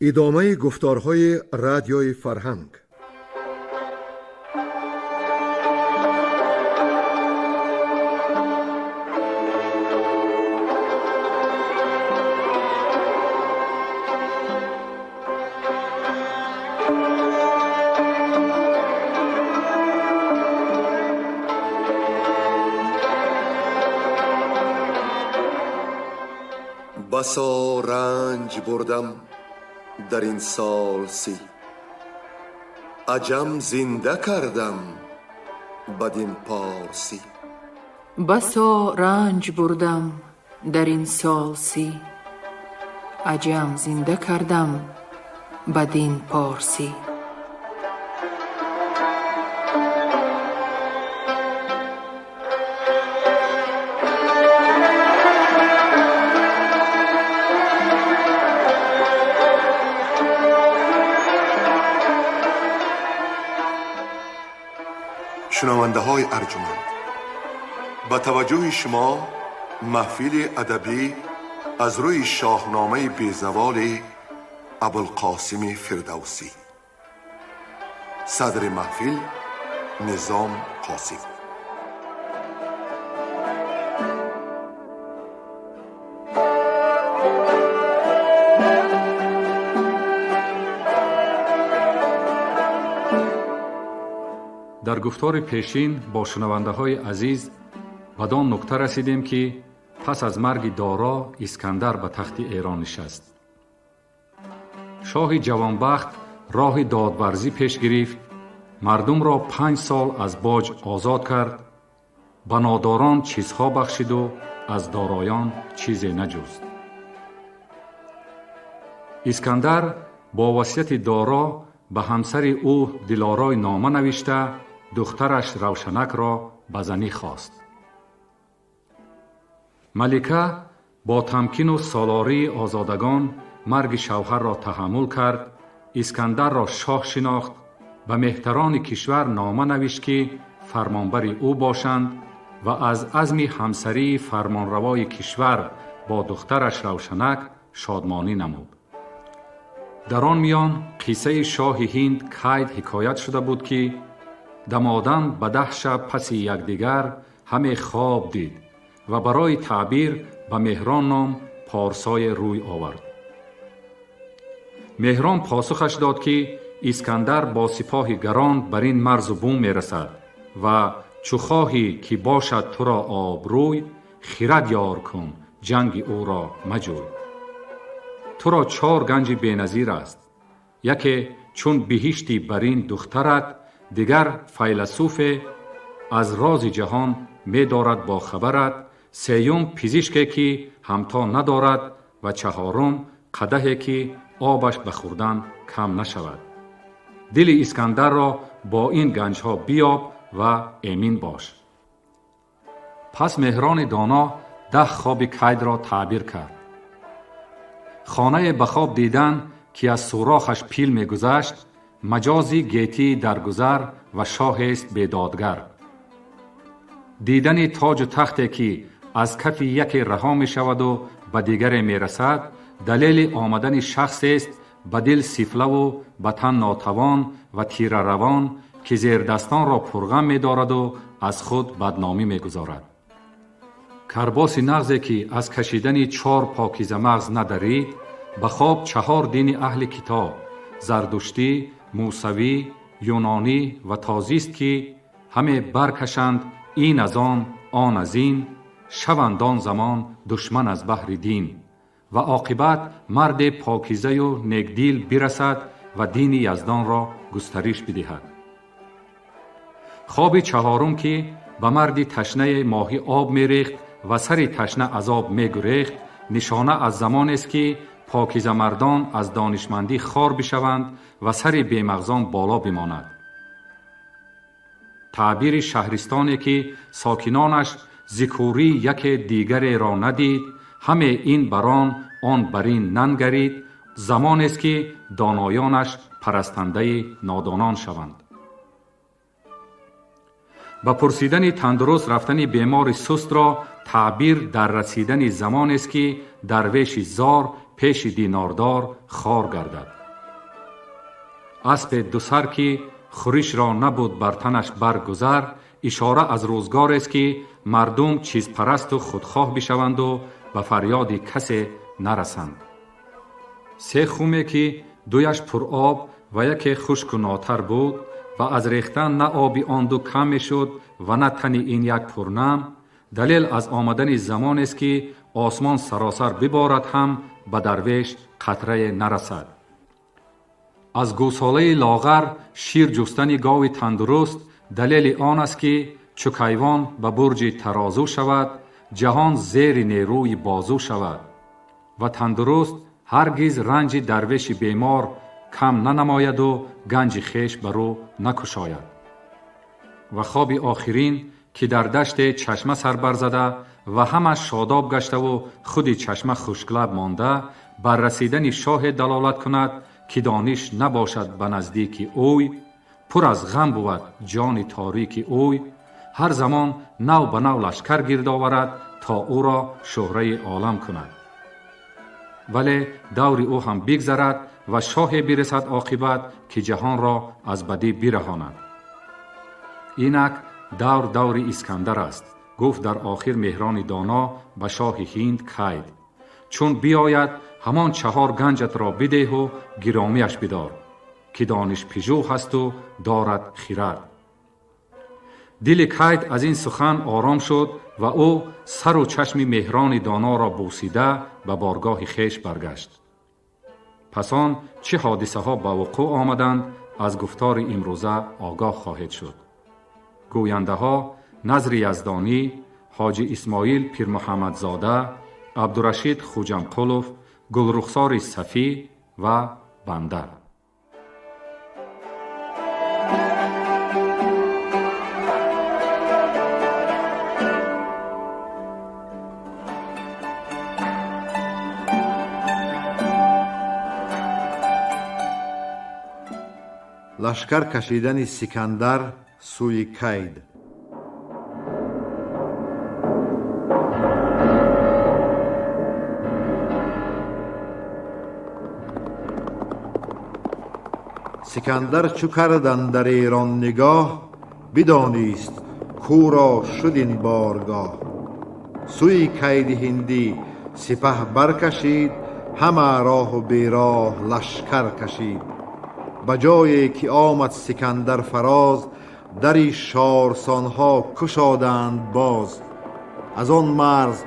Идомаи гуфторҳои Радиои Фарҳанг. Басо ранҷ бурдам дар ин сол 30, аҷам зинда кардам бадин порсӣ. Басо ранҷ бурдам дар ин сол 30, аҷам зинда кардам бадин порсӣ. Шунавандаҳои арҷуманд, ба таваҷҷӯҳи шумо маҳфили адабӣ аз рӯи шоҳномаи безаволи Абулқосими Фирдавсӣ. Садри маҳфил Низом Қосим. Дар гуфтори пешин бо шунавандаҳои азиз бадон нукта расидем, ки пас аз марги Доро Искандар ба тахти Эрон нишаст. Шоҳи ҷавонбахт роҳи додварзӣ пеш гирифт, мардумро 5 сол аз боҷ озод кард, ба нодорон чизҳо бахшиду аз дороён чизе наҷуст. Искандар бо васияти Доро ба ҳамсари ӯ Дилорой нома навишта, духтараш Равшанакро ба занӣ хост. Малика бо тамкину солории озодагон марги шавҳарро таҳаммул кард, Искандарро шоҳ шинохт, ба меҳтарони кишвар нома навишт, ки фармонбари ӯ бошанд ва аз азми ҳамсарии фармонравои кишвар бо духтараш Равшанак шодмонӣ намуд. Дар он миён қиссаи шоҳи Ҳинд Кайд ҳикоят шуда буд, ки дамодам ба 10 шаб паси якдигар ҳаме хоб дид ва барои таъбир ба Меҳрон ном порсое рӯй овард. Меҳрон посухаш дод, ки Искандар бо сипоҳи гарон бар ин марзу бум мерасад ва чу хоҳӣ ки бошад туро обрӯй, хирад ёр кун, ҷанги ӯро маҷӯй. Туро 4 ганҷи беназир аст. Яке чун биҳишти барин духтарат, дигар файласуфе аз рози ҷаҳон медорад бо хабарат, сеюм пизишке ки ҳамто надорад ва чаҳорум қадаҳе ки обаш ба хӯрдан кам нашавад. Дили Искандарро бо ин ганҷҳо биёб ва эмин бош. Пас Меҳрони доно 10 хоби Кайдро таъбир кард. Хонае ба хоб дидан, ки аз сурохаш пил мегузашт, маҷози гетии даргузар ва шоҳест бедодгар. Дидани тоҷу тахте, ки аз кафи яке раҳо мешаваду ба дигаре мерасад, далели омадани шахсест ба дил сифлаву ба тан нотавон ва тираравон, ки зердастонро пурғам медораду аз худ бадномӣ мегузорад. Карбоси нағзе, ки аз кашидани 4 покизамағз надарид, ба хоб 4 дини аҳли китоб зардуштӣ, мусавӣ, юнонӣ ва тозист, ки ҳаме баркашанд ин аз он, он аз ин, шаванд он замон душман аз баҳри дин ва оқибат марде покизаю некдил бирасад ва дини яздонро густариш бидиҳад. Хоби чаҳорум, ки ба марди ташнае моҳӣ об мерехт ва сари ташна аз об мегурехт, нишона аз замонест, ки покизамардон аз донишмандӣ хор бишаванд ва сари бемағзон боло бимонад. Таъбири шаҳристоне, ки сокинонаш зикурӣ яке дигареро надид, ҳаме ин бар он, он бар ин нангарид, замонест, ки доноёнаш парастандаи нодонон шаванд. Ба пурсидани тандуруст рафтани бемори сустро таъбир дар расидани замонест, ки дарвеши зор Пеши динордор хор гардад. Аспе дусар, ки хӯришро набуд бар танаш баргузар, ишора аз рӯзгорест, ки мардум чизпарасту худхоҳ бишаванду ба фарёди касе нарасанд. Се хуме, ки дуяш пуроб ва яке хушку нотар буд ва аз рехтан на оби он ду кам мешуд ва на тани ин як пурнам, далел аз омадани замонест, ки осмон саросар биборад ҳам, ба дарвеш қатрае нарасад. Аз гӯсолаи лоғар шир ҷустани гови тандуруст далели он аст, ки чу кайвон ба бурҷи тарозу шавад, ҷаҳон зери нерӯи бозу шавад ва тандуруст ҳаргиз ранҷи дарвеши бемор кам нанамояду ганҷи хеш бар ӯ накушояд. Ва хоби охирин, ки дар даште чашма сар барзада ва ҳамаш шодоб гаштаву худи чашма хушклаб монда, бар расидани шоҳе далолат кунад, ки дониш набошад ба наздики ӯй, пур аз ғам бувад ҷони торики ӯй, ҳар замон нав ба нав лашкар гирд оварад, то ӯро шӯҳраи олам кунад. Вале даври ӯ ҳам бигзарад ва шоҳе бирасад оқибат, ки ҷаҳонро аз бадӣ бираҳонад. Инак давр даври Искандар аст, гуфт дар охир Меҳрони доно ба шоҳи Ҳинд Кайд. Чун биёяд, ҳамон чаҳор ганҷатро бидеҳу гиромиаш бидор, ки донишпижӯҳ ҳасту дорад хирад. Дили Кайд аз ин сухан ором шуд ва ӯ сару чашми Меҳрони доноро бӯсида ба боргоҳи хеш баргашт. Пас он чӣ ҳодисаҳо ба вуқӯъ омаданд, аз гуфтори имрӯза огоҳ хоҳед шуд. Гӯяндаҳо: Назри Яздонӣ, Ҳоҷи Исмоил Пирмуҳаммадзода, Абдурашид Хуҷамқулов, Гулрухсори Сафӣ ва банда. Лашкар кашидани Сикандар сӯи Кайд. Сикандар чу кард андар Эрон нигоҳ, бидонист, кӯ ро шуд ин боргоҳ. Сӯи Кайди ҳиндӣ сипаҳ баркашид, ҳама роҳу бероҳ лашкар кашид. Ба ҷое ки омад Сикандар фароз, дари шорсонҳо кушоданд боз. Аз он марз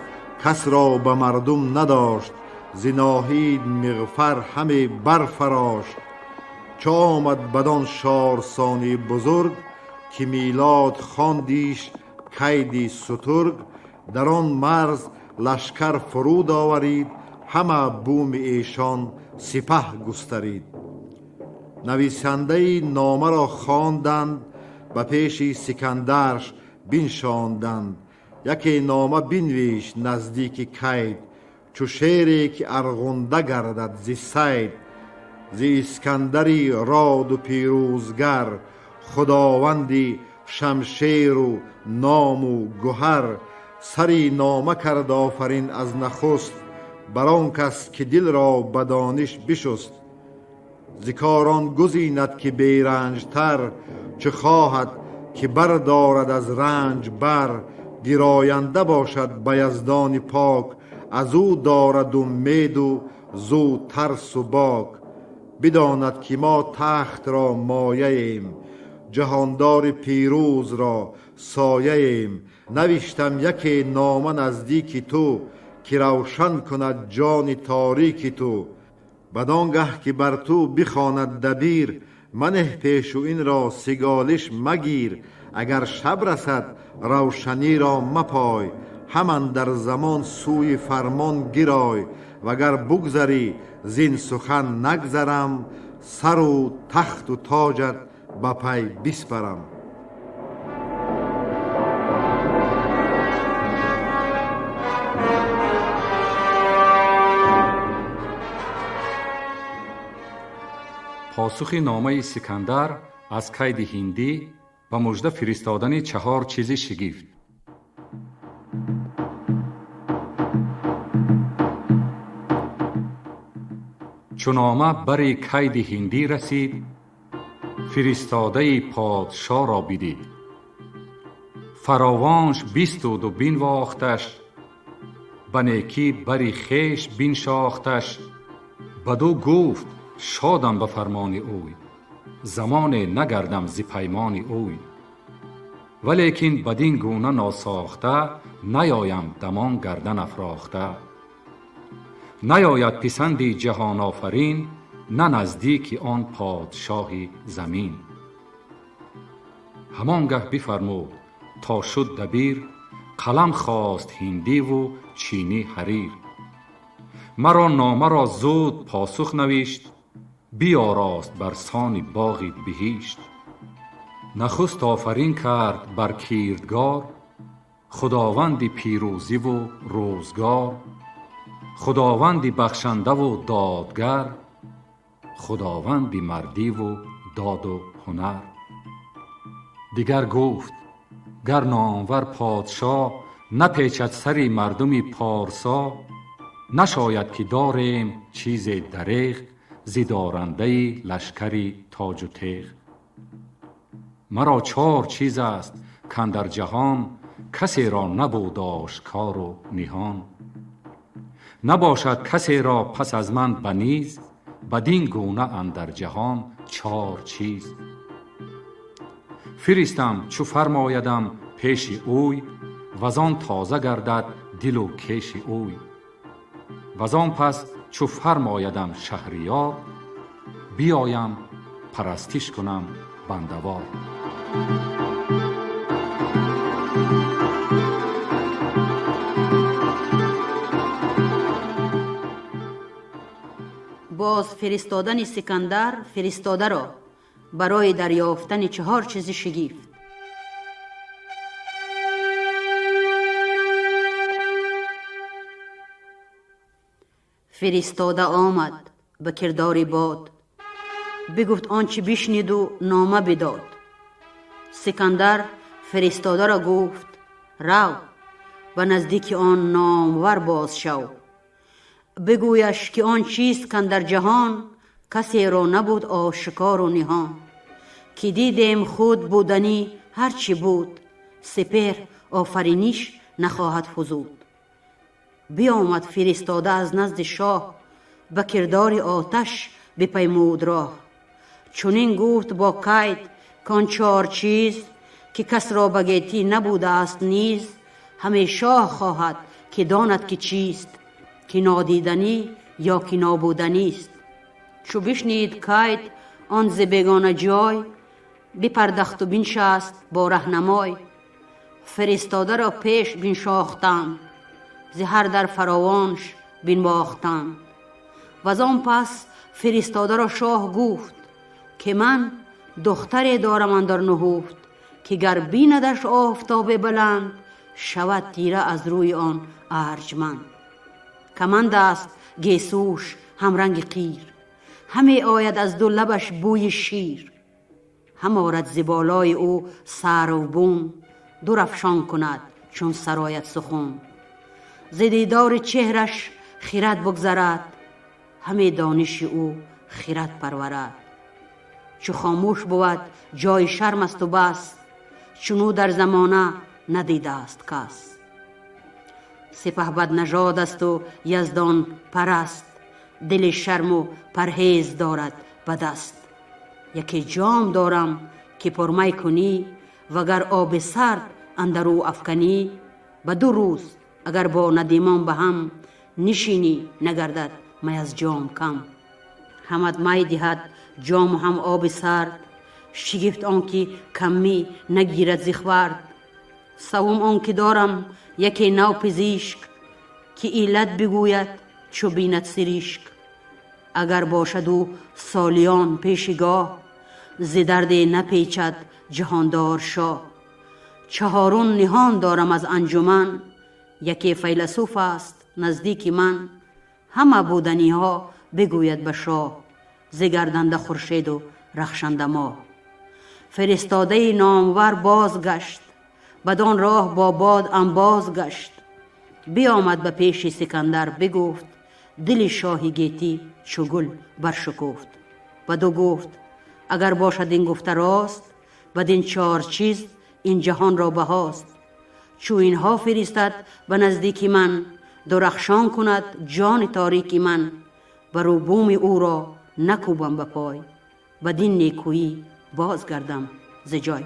кас ро ба мардум надошт, зи ноҳид миғфар ҳаме барфарошт. Чо омад бадон шорсони бузург, ки милод хондиш Кайди сутург, дар он марз лашкар фуруд оварид, ҳама буми эшон сипаҳ густарид. Нависандаи номаро хонданд, ба пеши Сикандарш биншонданд. Яке нома бинвишт наздики Кайд, чу шере ки арғунда гардад зи сайд: зи Искандари роду пирӯзгар, худованди шамшеру ному гуҳар. Сари нома кард офарин аз нахуст бар он кас, ки дилро ба дониш бишуст. Зи корон гузинад, ки беранҷтар, чӣ хоҳад, ки бардорад аз ранҷ бар, гироянда бошад ба Яздони пок, аз ӯ дорад умеду зу тарсу бок. Бидонад, ки мо тахтро мояем, ҷаҳондори пирӯзро сояем. Навиштам яке нома наздики ту, ки равшан кунад ҷони торики ту. Бадон гаҳ ки бар ту бихонад дабир, манеҳ пешу инро сиголиш магир. Агар шаб расад, равшаниро мапой, ҳаман дар замон сӯи фармон гирой. Вагар бугзарӣ, зин сухан нагзарам, сару тахту тоҷат ба пай биспарам. Посухи номаи Сикандар аз Кайди ҳиндӣ ба мужда фиристодани чаҳор чизи шигифт. Чу нома бари Кайди ҳиндӣ расид, фиристодаи подшоҳро бидид. Фаровонш бистуду бинвохташ, ба некӣ бари хеш биншохташ. Бадӯ гуфт: шодам ба фармони ӯй, замоне нагардам зи паймони ӯй. Валекин бадин гуна носохта наёям дамон гардан афрохта. Наёяд писанди ҷаҳонофарин, на наздики он подшоҳи замин. Ҳамон гаҳ бифармуд то шуд дабир, қалам хост ҳиндиву чинӣ ҳарир. Маро номаро зуд посух навишт, биёрост бар сони боғи биҳишт. Нахуст офарин кард бар кирдгор, худованди пирӯзиву рӯзгор, худованди бахшандаву додгар, худованди мардиву доду ҳунар. Дигар гуфт: гар номвар подшоҳ напечад сари мардуми порсо, нашояд ки дорем чизе дареғ зи дорандаи лашкари тоҷу теғ. Маро чор чиз аст, кандар ҷаҳон касеро набуд ошкору ниҳон. Набошад касеро пас аз ман ба низ бадин гуна андар ҷаҳон чор чиз. Фиристам чу фармоядам пеши ӯй, вазон тоза гардад дилу кеши ӯй. Вазон пас чу фармоядам шаҳриёр, биёям парастиш кунам бандавор. Боз фиристодани Сикандар фиристодаро барои дарёфтани чаҳор чизи шигифт. Фиристода омад ба кирдори бод, бигуфт он чӣ бишниду нома бидод. Сикандар фиристодаро гуфт: рав, ба наздики он номвар боз шав, бигӯяш ки он чиз кандар ҷаҳон касеро набуд ошкору ниҳон, ки дидем худ буданӣ ҳар чӣ буд, сипеҳр офариниш нахоҳад фузуд. Биомад фиристода аз назди шоҳ, ба кирдори оташ бипаймуд роҳ. Чунин гуфт бо Кайд кон чор чиз, ки касро ба гетӣ набудааст низ, ҳаме шоҳ хоҳад ки донад ки чист, ки нодиданӣ ё ки нобуданист. Чу бишнид Кайд он зи бегона ҷой, бипардахту биншаст бо раҳнамой. Фиристодаро пеш биншохтанд, зи ҳар дар фаровонш бинбохтанд. Вазон пас фиристодаро шоҳ гуфт, ки ман духтаре дорам андар нуҳуфт, ки гар бинадаш офтобе баланд, шавад тира аз рӯи он арҷманд. Каманд аст гесӯш ҳамранги қир, ҳаме ояд аз ду лабаш бӯи шир. Ҳам орад зи болои ӯ сарву бум, ду рафшон кунад чун сарояд сухун. Зи дидори чеҳраш хират бугзарад, ҳаме дониши ӯ хират парварад. Чу хомӯш бувад ҷои шарм асту бас, чунӯ дар замона надидааст кас. Сипаҳбад нажод асту яздон параст, дили шарму парҳез дорад ба даст. Яке ҷом дорам ки пурмай кунӣ, вагар оби сард андар ӯ афканӣ, ба ду рӯз агар бо надимон ба ҳам нишинӣ, нагардад май аз ҷом кам. Ҳамат май диҳад ҷому ҳам оби сард, шигифт он ки каммӣ нагирад зи хвард. Саввум он ки дорам яке нав пизишк, ки иллат бигӯяд чу бинад сиришк. Агар бошад ӯ солиён пеши гоҳ, зи дарде напечад ҷаҳондор шоҳ. Чаҳорум ниҳон дорам аз анҷуман, яке файласуф аст наздики ман. Ҳама буданиҳо бигӯяд ба шоҳ, зи гарданда хуршеду рахшанда моҳ. Фиристодаи номвар бозгашт, бадон роҳ бо бод анбоз гашт. Биомад ба пеши Сикандар бигуфт: Дили шоҳи гетӣ чу гул баршукуфт. Бадӯ гуфт: агар бошад ин гуфта рост, бадин чор чиз ин ҷаҳонро баҳост. Чу инҳо фиристад ба наздики ман, дурахшон кунад ҷони торики ман. Бару буми ӯро накӯбам ба пой, бадин некӯӣ бозгардам зи ҷой.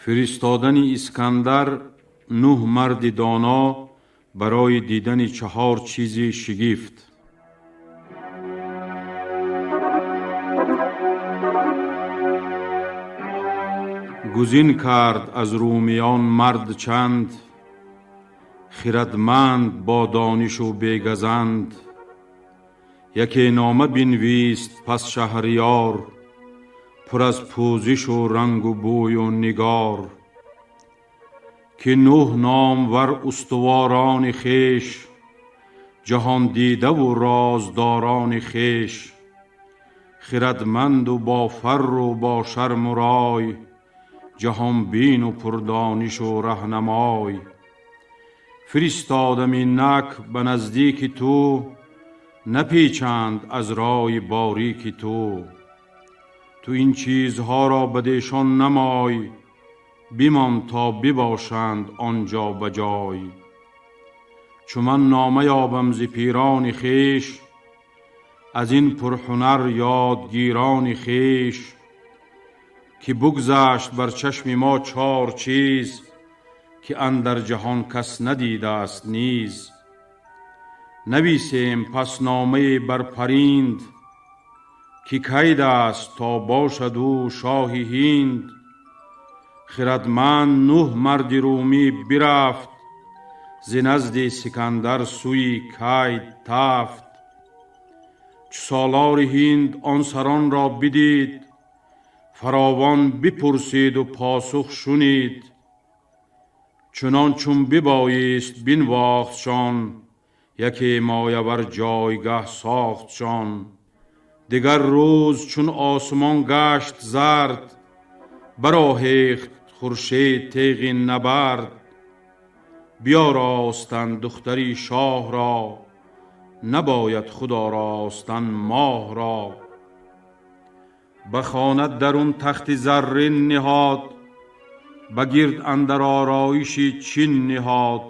Фиристодани Искандар нӯҳ марди доно барои дидани чаҳор чизи шигифт. Гузин кард аз румиён мард чанд, хирадманд бо донишу бегазанд. Яке нома бинвист пас шаҳриёр, пур аз пӯзишу рангу бӯю нигор, ки нӯҳ номвар устуворони хеш, ҷаҳондидаву роздорони хеш, хирадманду бо фарру бо шарму рой, ҷаҳонбину пурдонишу раҳнамой. Фиристодам инак ба наздики ту, напечанд аз рои борики ту. Ту ин чизҳоро бадешон намой, бимон то бибошанд он ҷо ба ҷой. Чу ман нома ёбам зи пирони хеш, аз ин пурҳунар ёдгирони хеш, ки бугзашт бар чашми мо чор чиз, ки андар ҷаҳон кас надидааст низ. Нависем пас номае бар паринд, ки кайд аст то бошад ӯ шоҳи ҳинд. Хирадманд нӯҳ марди румӣ бирафт, зи назди Сикандар сӯи кайд тафт. Чу солори ҳинд он саронро бидид, фаровон бипурсиду посух шунид. Чунон чун бибоист бинвохтшон, яке моявар ҷойгаҳ сохтшон. Дигар рӯз чун осмон гашт зард, бароҳехт хуршед теғи набард. Биёростанд духтари шоҳро, набояд худ оростан моҳро. Ба хона дарун тахти заррин ниҳод, ба гирд андар ороиши чин ниҳод.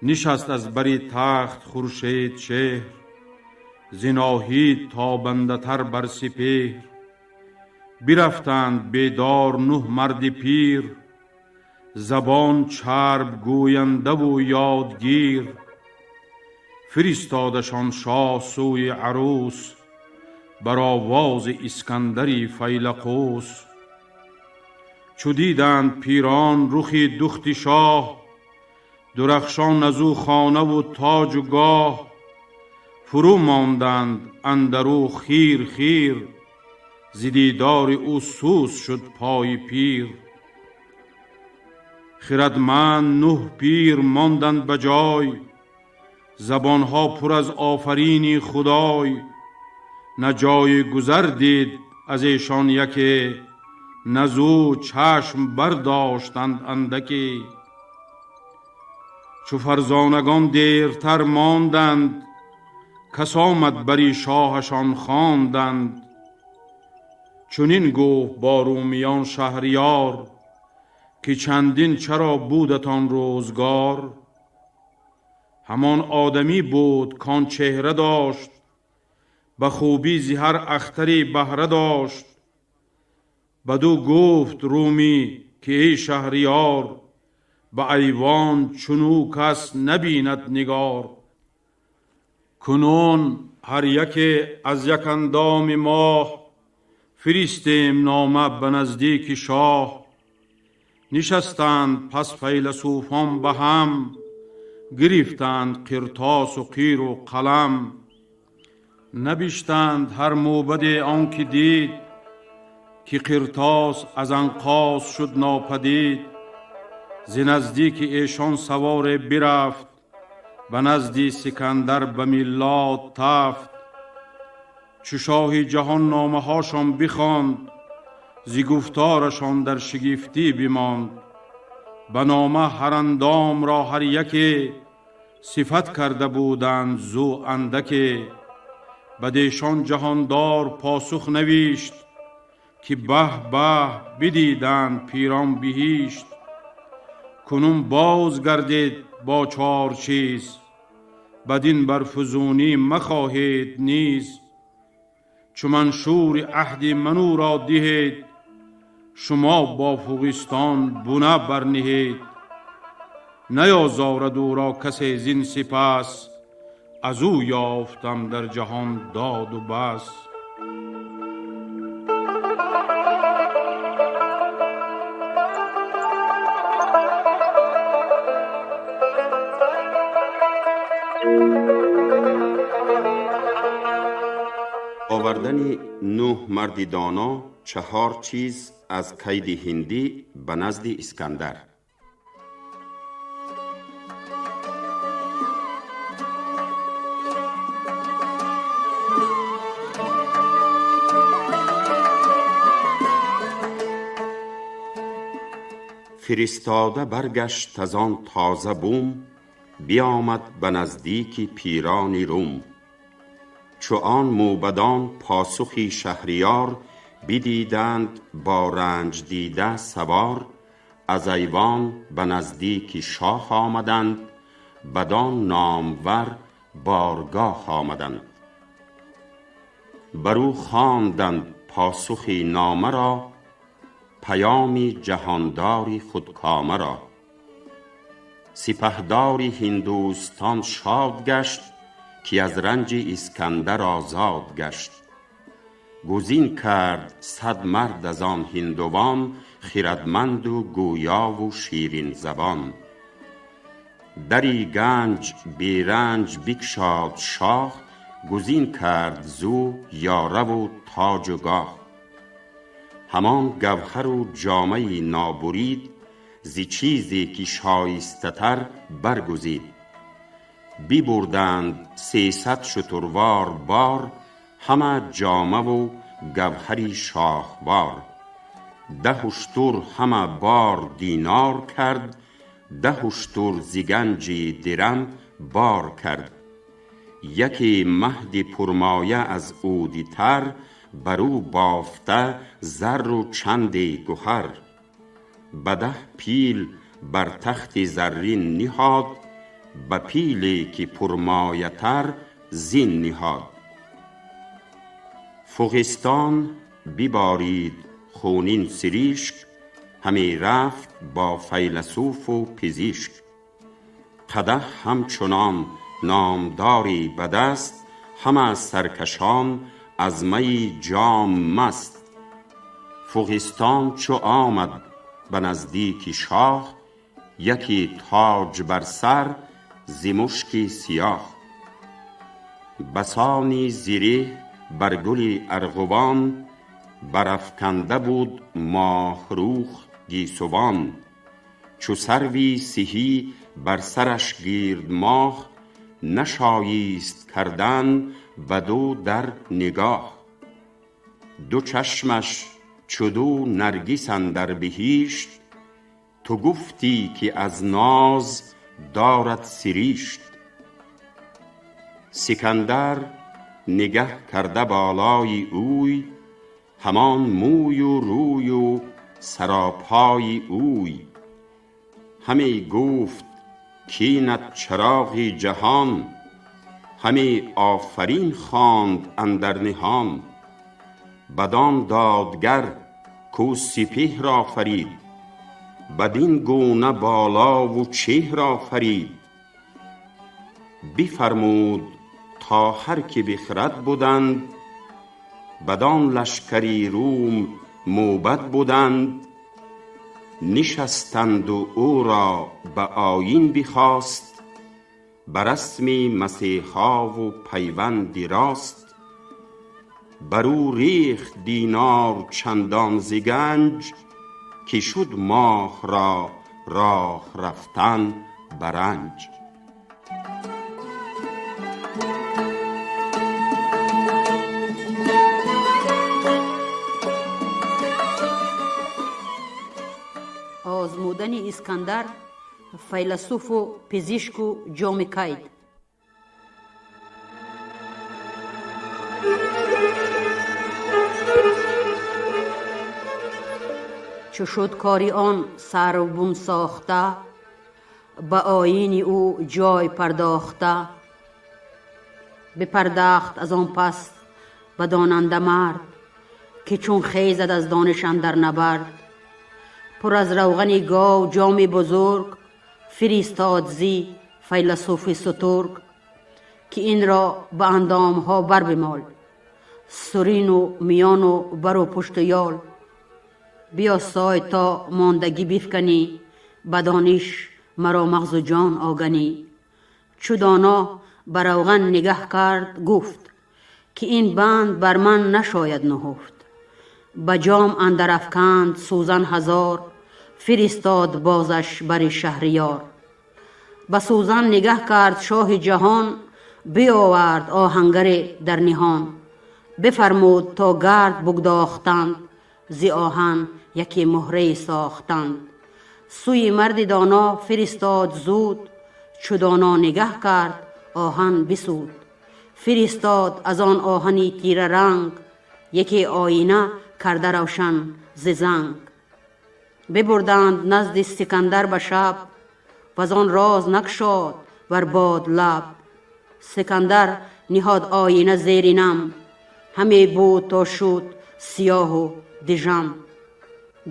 Нишаст аз бари тахт хуршед чеҳр, зи ноҳид тобандатар бар сипеҳр. Бирафтанд бедор нӯҳ марди пир, забон чарб гӯяндаву ёдгир. Фиристодашон шоҳ сӯи арӯс, бар овози Искандари файлақус. Чу диданд пирон рухи духти шоҳ, дурахшон аз ӯ хонаву тоҷу гоҳ. Фурӯ монданд андар ӯ хир хир, зи дидори ӯ сус шуд пои пир. Хирадманд нӯҳ пир монданд ба ҷой, забонҳо пур аз офарини худой. На ҷои гузар дид аз эшон яке, на зӯ чашм бардоштанд андаке. Чу фарзонагон дертар монданд, кас омад бари шоҳашон хонданд. Чунин гуфт бо румиён шаҳриёр, ки чандин чаро будатон рӯзгор. Ҳамон одамӣ буд кон чеҳра дошт, ба хубӣ зи ҳар ахтаре баҳра дошт. Бадӯ гуфт румӣ ки эй шаҳриёр, ба айвон чунӯ кас набинад нигор. Кунун ҳар яке аз як андоми моҳ, фиристем нома ба наздики шоҳ. Нишастанд пас файласуфон ба ҳам, гирифтанд қиртосу қиру қалам. Набиштанд ҳар мӯбаде он ки дид, ки қиртос аз анқоз шуд нопадид. Зи наздики эшон саворе бирафт, ба назди Сикандар ба миллод тафт. Чу шоҳи ҷаҳон номаҳошон бихонд, зи гуфторашон дар шигифтӣ бимонд. Ба нома ҳар андом ро ҳар яке сифат карда буданд зу андаке. Бадешон ҷаҳондор посух навишт, ки баҳ баҳ бидиданд пирон биҳишт. Кунун боз гардед бо чор чиз, бадин бар фузунӣ махоҳед низ. Чу маншури аҳди ману ро диҳед, шумо бо Фуғистон буна барниҳед. Наёзорад ӯро касе зин сипас, аз ӯ ёфтам дар ҷаҳон доду бас. Овардани нӯҳ марди доно чаҳор чиз аз кайди ҳиндӣ ба назди Искандар. Фиристода баргашт аз он тоза бум, биомад ба наздики пирони Рум. Чу он мӯбадон посухи Шаҳриёр бидиданд бо ранҷ дида савор, аз айвон ба наздики шоҳ омаданд, бадон номвар боргоҳ омаданд. Бар ӯ хонданд посухи нома ро, паёми ҷаҳондори худкома ро. Сипаҳдори Ҳиндустон шод гашт, ки аз ранҷи Искандар озод гашт. Гузин кард 100 мард аз он ҳиндувон, хирадманду гӯёву ширинзабон. Дари ганҷ беранҷ бикшод шоҳ, гузин кард зу ёраву тоҷу гоҳ. Ҳамон гавҳару ҷомаи нобурид, зи чизе ки шоистатар баргузид. Бибурданд 300 шутурвор бор, ҳама ҷомаву гавҳари шоҳвор. 10 уштур ҳама бор динор кард, 10 уштур зи ганҷи дирам бор кард. Яке маҳди пурмоя аз уди тар, бар ӯ бофта зарру чанде гуҳар. Ба 10 пил бар тахти заррин ниҳод, ба пиле ки пурмоятар зин ниҳод. Фуғистон биборид хунин сиришк, ҳаме рафт бо файласуфу пизишк. Қадаҳ ҳамчунон номдори ба даст, ҳама саркашон аз майи ҷом маст. Фуғистон чу омад ба наздики шоҳ, яке тоҷ бар сар зи мушки сиёҳ. Басони зиреҳ бар гули арғувон, барафканда буд моҳрух гисувон. Чу сарви сиҳӣ бар сараш гирд моҳ, нашоист кардан баду дар нигоҳ. Ду чашмаш чу ду наргис андар биҳишт, ту гуфтӣ ки аз ноз дорад сиришт. Сикандар нигаҳ карда болои ӯй, ҳамон мӯю рӯю саропои ӯй. Ҳаме гуфт кینت чароғи ҷаҳон, ҳаме офарин хонд андар ниҳон. Бадон додгар ку сипеҳр офарид, бадин гуна болову чеҳр офарид. Бифармуд то ҳар ки бихрад буданд, бадон лашкари Рум мӯбад буданд. Нишастанду ӯро ба оин бихост, ба расми масеҳову пайванди рост. Бар ӯ рехт динор чандон зи ганҷ, ки шуд моҳ ро роҳ рафтан ба ранҷ. Озмудани Искандар файласуфу пизишку ҷоми кайд. Чу шуд кори он сарвбун сохта, ба оини ӯ ҷой пардохта, бипардахт аз он пас ба донанда мард, ки чун хезад аз дониш андар набард. Пур аз равғани гов ҷоми бузург фиристод зи файласуфи сутург, ки инро ба андомҳо барбимол, сурину миёну бару пушту ёл. Биёсой то мондагӣ бифканӣ, ба дониш маро мағзу ҷон оганӣ. Чу доно ба равған нигаҳ кард, гуфт, ки ин банд бар ман нашояд нуҳуфт. Ба ҷом андар афканд сӯзан ҳазор, фиристод бозаш бари шаҳриёр. Ба сӯзан нигаҳ кард шоҳи ҷаҳон, биовард оҳангаре дар ниҳон. Бифармуд то гард бугдохтанд, зи оҳан яке муҳрае сохтанд. Сӯи марди доно фиристод зуд, чу доно нигаҳ кард оҳан бисуд. Фиристод аз он оҳани тираранг, яке оина карда равшан зи занг. Бибурданд назди Сикандар ба шаб, ваз он роз накшод бар бод лаб. Сикандар ниҳод оина зери нам, ҳаме буд то шуд сиёҳу дижам.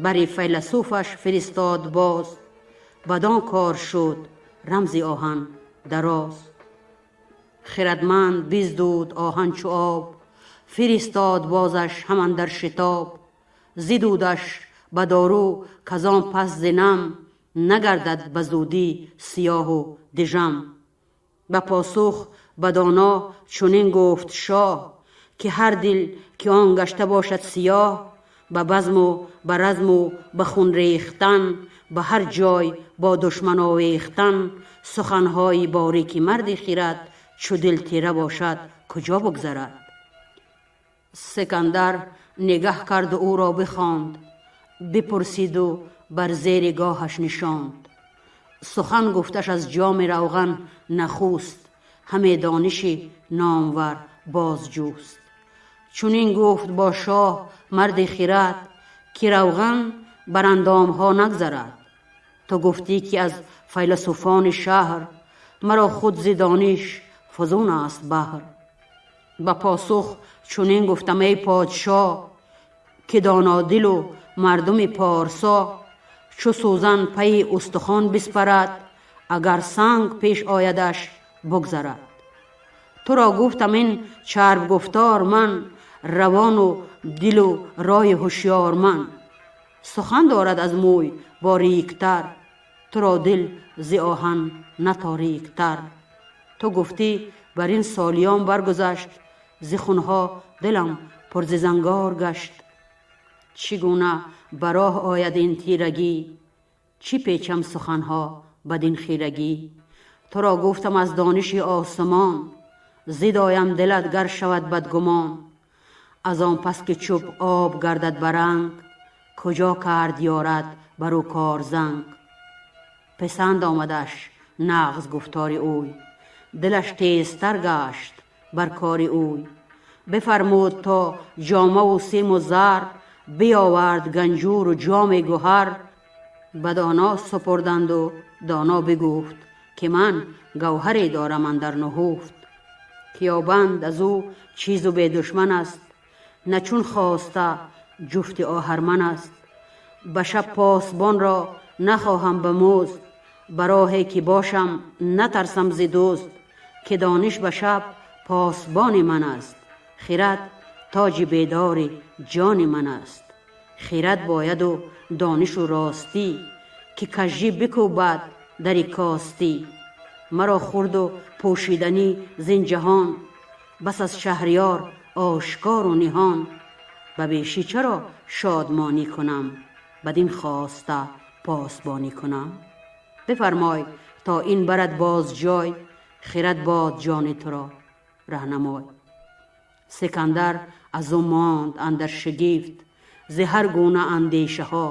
Бари файласуфаш фиристод боз, бадон кор шуд рамзи оҳан дароз. Хирадманд биздуд оҳан чу об, фиристод бозаш ҳаман дар шитоб. Зидудаш ба дору казон пас зи нам, нагардад ба зудӣ сиёҳу дижам. Ба посух ба доно чунин гуфт шоҳ, ки ҳар дил ки он гашта бошад сиёҳ, ба базму ба разму ба хун рехтан, ба ҳар ҷой бо душман овехтан, суханҳои борики марди хирад чу дил тира бошад куҷо бугзарад? Сикандар нигаҳ карду ӯро бихонд, бипурсиду бар зери гоҳаш нишонд. Сухан гуфташ аз ҷоми равған нахуст, ҳаме дониши номвар бозҷӯст. Чунин гуфт бо шоҳ марди хирад, ки равған бар андомҳо нагзарад. Ту гуфтӣ ки аз файласуфони шаҳр, маро худ зи дониш фузун аст баҳр. Ба посух чунин гуфтам эй подшоҳ, ки донодилу мардуми порсо, чу сӯзан пайи устухон биспарад, агар санг пеш оядаш бугзарад. Туро гуфтам ин чарбгуфтор ман, равону дилу роҳи ҳушёр ман. Сухан дорад аз мӯй бориктар, туро дил зи оҳан на ториктар. Ту гуфтӣ бар ин солиён баргузашт, зи хунҳо дилам пур зи зангор гашт. Чӣ гуна ба роҳ ояд ин тирагӣ, чӣ печам суханҳо бадин хирагӣ? Туро гуфтам аз дониши осмон, зидоям дилат гар шавад бадгумон. Аз он пас ки чӯб об гардад ба ранг, куҷо кард ёрад бар ӯ кор занг? Писанд омадаш нағз гуфтори ӯй, дилаш тезтар гашт бар кори ӯй. Бифармуд то ҷомаву симу зар, биёвард ганҷуру ҷоми гуҳар. Ба доно супурданду доно бигуфт, ки ман гавҳаре дорам андар нуҳуфт. Ки ёбанд аз ӯ чизу бедушман аст, на чун хоста ҷуфти оҳарман аст. Ба шаб посбонро нахоҳам ба музд, ба роҳе ки бошам натарсам зи дузд, ки дониш ба шаб посбони ман аст, хирад тоҷи бедори ҷони ман аст. Хирад бояду донишу ростӣ, ки кажжӣ бикӯбад дари костӣ. Маро хурду пӯшиданӣ зин ҷаҳон, бас аз шаҳриёр ошкору ниҳон. Ба бешӣ чаро шодмонӣ кунам, бадин хоста посбонӣ кунам? Бифармой то ин барад боз ҷой, хирад бод ҷони туро раҳнамой. Сикандар аз ӯ монд андар шигифт, зи ҳар гуна андешаҳо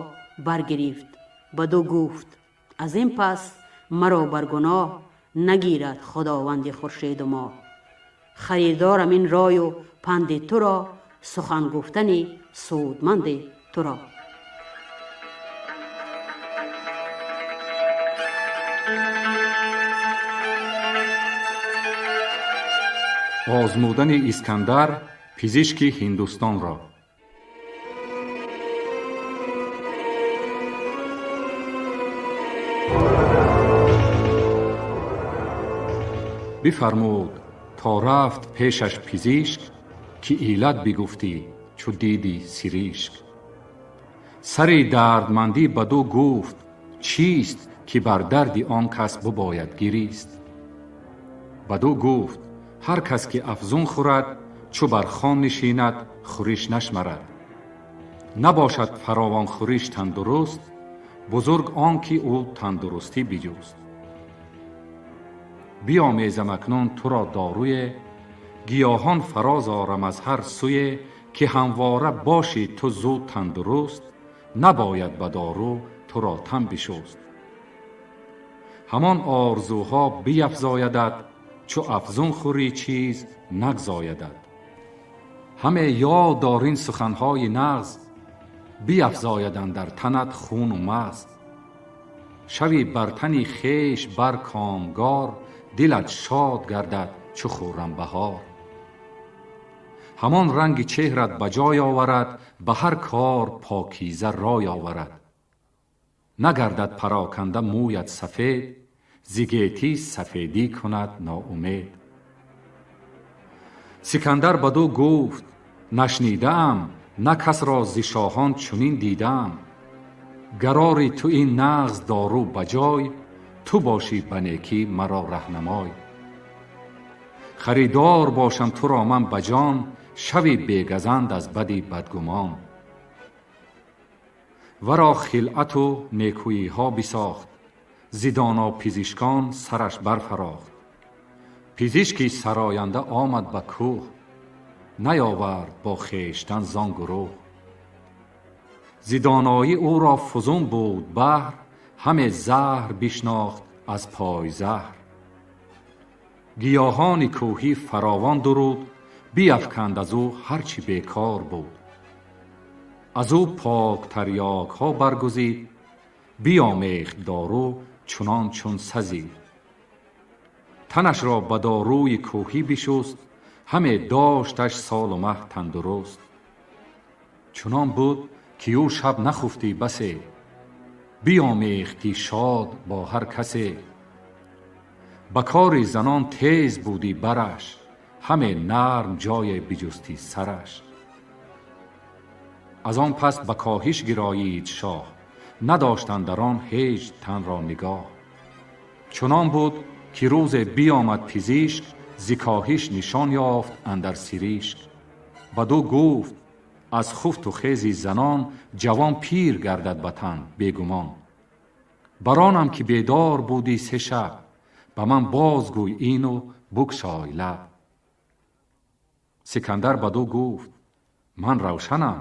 баргирифт. Бадӯ гуфт: аз ин пас маро бар гуноҳ нагирад худованди хуршеду моҳ. Харидорам ин рою панди туро, сухан гуфтани судманди туро. Озмудани Искандар пизишки Ҳиндустонро. Бифармуд то рафт пешаш пизишк, ки иллат бигуфтӣ чу диди сиришк. Сари дардмандӣ бадӯ гуфт чист, ки бар дарди он кас бубояд гирист. Бадӯ гуфт: ҳар кас ки афзун хӯрад, чу бар хон нишинад, хӯриш нашмарад. Набошад фаровонхӯриш тандуруст, бузург он ки ӯ тандурустӣ биҷуст. Биомезам акнун туро доруе, гиёҳон фароз орам аз ҳар сӯе, ки ҳамвора бошӣ ту зуд тандуруст, набояд ба дору туро тан бишуст. Ҳамон орзуҳо биафзоядат, чу афзун хӯрӣ чиз нагзоядат. Ҳаме ёд дор ин суханҳои нағз, биафзояд андар танат хуну мағз. Шави бар тани хеш бар комгор, дилат шод гардад чу хуррам баҳор. Ҳамон ранги чеҳрат ба ҷой оварад, ба ҳар кор покиза рой оварад. Нагардад пароканда мӯят сафед, зи гетӣ сафедӣ кунад ноумед. Сикандар бадӯ гуфт: нашнидаам, на касро зи шоҳон чунин дидаам. Гарори ту ин нағз дору ба ҷой, ту бошӣ ба некӣ маро раҳнамой. Харидор бошам туро ман ба ҷон, шави бегазанд аз бади бадгумон. Варо хилъату некӯиҳо бисохт, зи доно пизишкон сараш барфарохт. Пизишки сароянда омад ба кӯҳ, наёвард бо хештан зон гурӯҳ. Зи доноӣ ӯро фузун буд баҳр, ҳаме заҳр бишнохт аз пойзаҳр. Гиёҳони кӯҳӣ фаровон дуруд, биафканд аз ӯ ҳар чӣ бекор буд. Аз ӯ пок тарёкҳо баргузид, биомехт дору чунон чун сазид. Танашро ба доруи кӯҳӣ бишуст, ҳаме дошташ солу маҳ тандуруст. Чунон буд ки ӯ шаб нахуфтӣ басе, биомехтӣ шод бо ҳар касе. Ба кори занон тез будӣ бараш, ҳаме нарм ҷое биҷустӣ сараш. Аз он пас ба коҳиш гироид шоҳ, надошт андар он ҳеҷ танро нигоҳ. Чунон буд ки рӯзе биомад пизишк, зи коҳиш нишон ёфт андар сиришк. Бадӯ гуфт: аз хуфту хези занон ҷавон пир гардад ба тан бегумон. Баронам ки бедор будӣ се шаб, ба ман бозгӯй ину букшой лаб. Сикандар бадӯ гуфт: ман равшанам,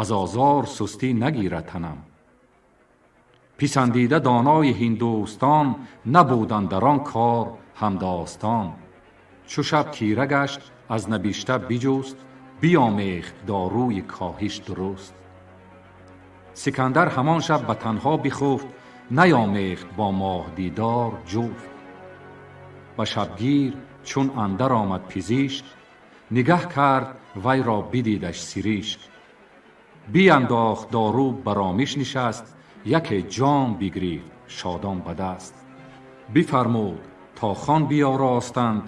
аз озор сустӣ нагирад танам. Писандида донои ҳиндустон набуданд дар он кор ҳамдостон. Чу шаб тира гашт аз набишта биҷуст, биомехт доруи коҳиш дуруст. Сикандар ҳамон шаб ба танҳо бихуфт, наёмехт бо моҳдидор ҷуфт. Ба шабгир чун андар омад пизишк, нигаҳ кард вайро бидидаш сиришк. Биандохт дору баромиш нишаст, яке ҷом бигирифт шодон ба даст. Бифармуд то хон биёростанд,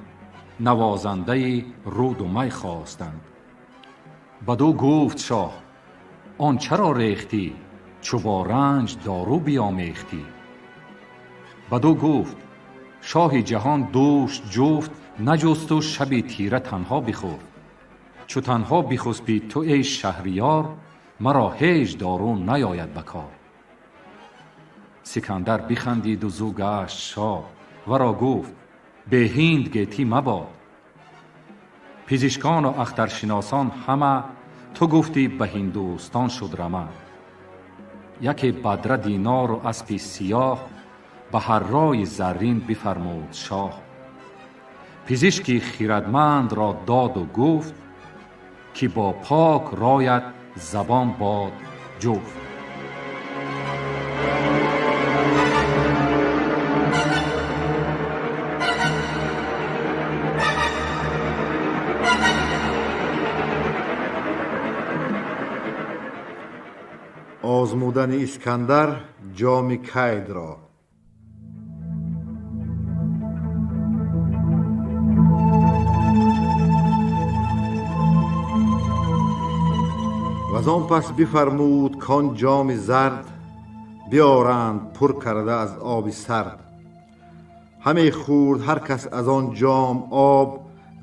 навозандаи руду май хостанд. Бадӯ гуфт шоҳ: он чаро рехтӣ, чу бо ранҷ дору биомехтӣ? Бадӯ гуфт: шоҳи ҷаҳон дӯш ҷуфт наҷусту шаби тира танҳо бихуфт. Чу танҳо бихуспӣ ту эй шаҳриёр, маро ҳеҷ дору наёяд ба кор. Сикандар бихандиду зӯ гашт шод, варо гуфт: бе ҳинд гетӣ мабод. Пизишкону ахтаршиносон ҳама, ту гуфтӣ ба Ҳиндустон шуд рама. Яке бадра динору аспи сиёҳ ба ҳаррои заррин бифармуд шоҳ. Пизишки хирадмандро доду гуфт, ки бо пок роят забон бод ҷуфт. Озмудани Искандар ҷоми кайдро. Ваз он пас бифармуд, кон ҷоми зард биёранд пур карда аз оби сард. Ҳаме хӯрд ҳар кас аз он ҷом об,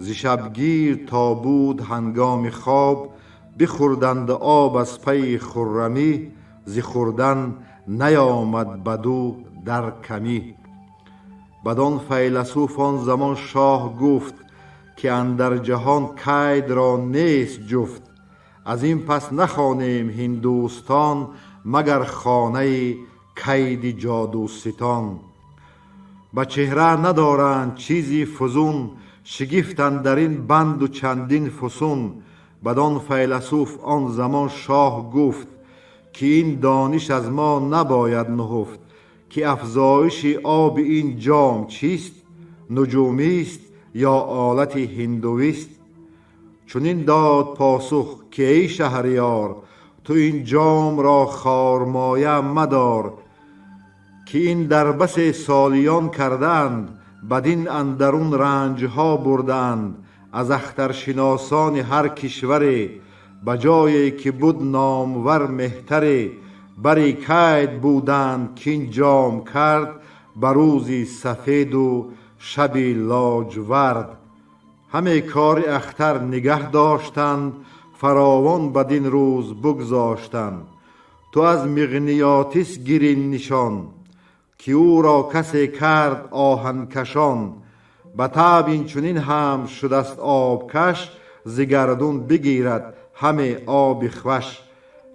зи шабгир то буд ҳангоми хоб. Бихӯрданд об аз пайи хуррамӣ, зи хӯрдан наёмад баду дар камӣ. Бадон файласуф он замон шоҳ гуфт, ки андар ҷаҳон кайдро нест ҷуфт. Аз ин пас нахонем Ҳиндустон, магар хонаи кайди ҷодуситон. Ба чеҳра надоранд чизи фузун, шигифтанд дар ин банду чандин фусун. Бадон файласуф он замон шоҳ гуфт, ки ин дониш аз мо набояд нуҳуфт, ки афзоиши оби ин ҷом чист? Нуҷумист ё олати ҳиндувист? Чунин дод посух, ки эй шаҳриёр, ту ин ҷомро хормоя мадор, ки ин дар басе солиён кардаанд, бадин андарун ранҷҳо бурдаанд. Аз ахтаршиносони ҳар кишваре, ба ҷое ки буд номвар меҳтаре, бари кайд буданд, кин ҷом кард ба рӯзи сафеду шаби лоҷвард. Ҳаме кори ахтар нигаҳ доштанд, фаровон бадин рӯз бигзоштанд. Ту аз миғниётис гирин нишон, ки ӯро касе кард оҳанкашон. Ба таб инчунин ҳам шудаст обкаш, зи гардун бигирад ҳаме оби хваш.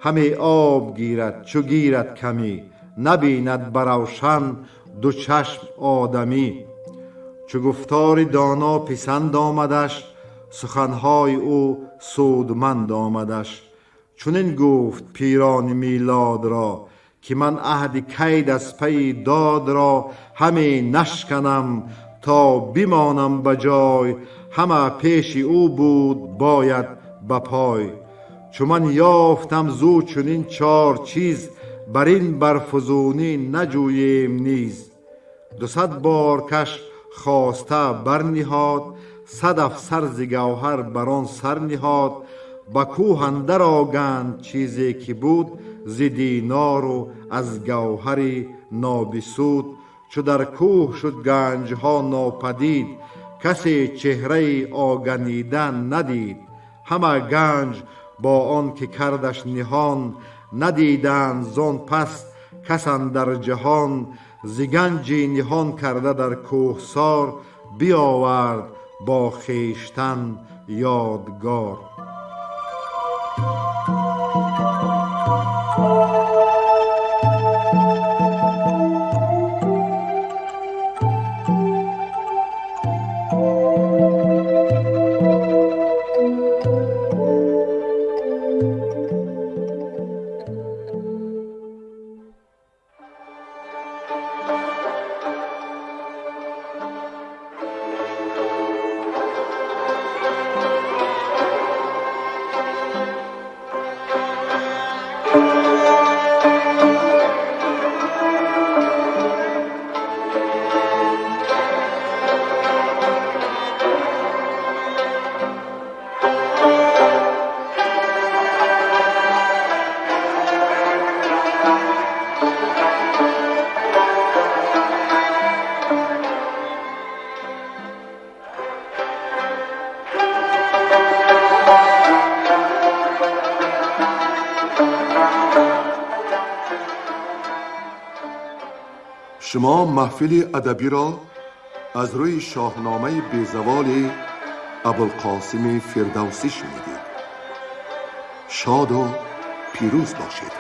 Ҳаме об гирад, чу гирад камӣ, набинад ба равшан ду чашм одамӣ. Чу гуфтори доно писанд омадаш, суханҳои ӯ судманд омадаш. Чунин гуфт пирони милодро, ки ман аҳди кайд аз пайи додро ҳаме нашканам то бимонам ба ҷой. Ҳама пеши ӯ буд бояд ба пой. Чу ман ёфтам зу чунин чор чиз, бар ин барфузунӣ наҷӯем низ. 200 бор каш хоста барниҳод, 100 афсар зи гавҳар бар он сар ниҳод. Ба кӯҳ андар оганд чизе ки буд, зи динору аз гавҳари нобисуд. Чу дар кӯҳ шуд ганҷҳо нопадид, касе чеҳраи оганида надид. Ҳама ганҷ бо он ки кардаш ниҳон, надиданд зон пас кас андар ҷаҳон. Зи ганҷи ниҳон карда дар кӯҳсор, биёвард бо хештан ёдгор. Шумо маҳфили адабиро аз рӯи шоҳномаи безаволи Абулқосими Фирдавсӣ шунидед. Шоду пирӯз бошед.